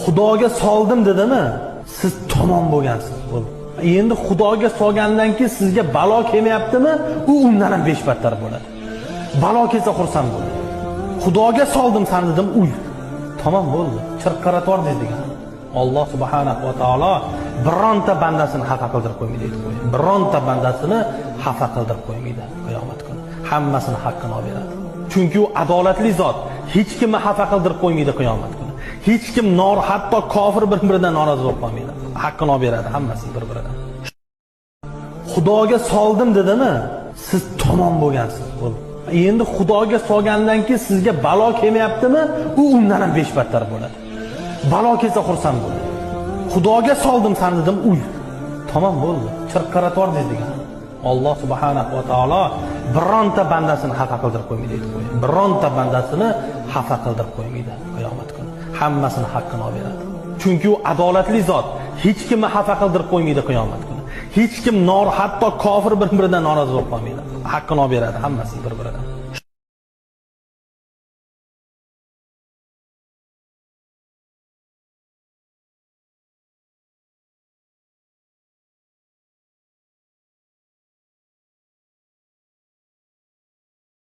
Xudoga soldim dedimi, siz tamom bo'lgansiz. Bo'ldi. Endi Xudoga solgandan keyin sizga balo kelmayaptimi, u undan ham 5 battar bo'ladi. Balo kelsa xursand bo'ladi. Xudoga soldim san dedim, uy. Tamom bo'ldi. Chirqiratormaydi degan. Alloh subhanahu va taolo bironta bandasini xafa qildirib qo'ymaydi deb qo'yadi. Bironta bandasini xafa qildirib qo'ymaydi qiyomat kuni. Hammasini haqqini olib beradi. Chunki u adolatli zot. Hech kimni xafa qildirib qo'ymaydi qiyomat kuni. Hech kim hatto kofir bir-biridan norozi bo'lib qolmaydi. Haqqini olib beradi hammasi bir-biridan. Xudoga soldim dedimi, siz tamom bo'lgansiz. Bo'ldi. Endi Xudoga solgandan keyin sizga balo kelmayaptimi, u undan ham 5 battar bo'ladi. Balo kelsa xursand bo'ladi. Xudoga soldim san dedim, uy. Tamom bo'ldi. Chirqiratormaydi degan. Alloh subhanahu va taolo bironta bandasini xafa qildirib qo'ymaydi deb qo'yadi. Bironta bandasini xafa qildirib qo'ymaydi qiyomat kuni. Hammasini haqqini olib beradi. Chunki u adolatli zot. Hech kimni xafa qildirib qo'ymaydi qiyomat kuni. Hech kim hatto kofir bir-biridan norozi bo'lib qolmaydi. Haqqini olib beradi hammasi bir-biridan.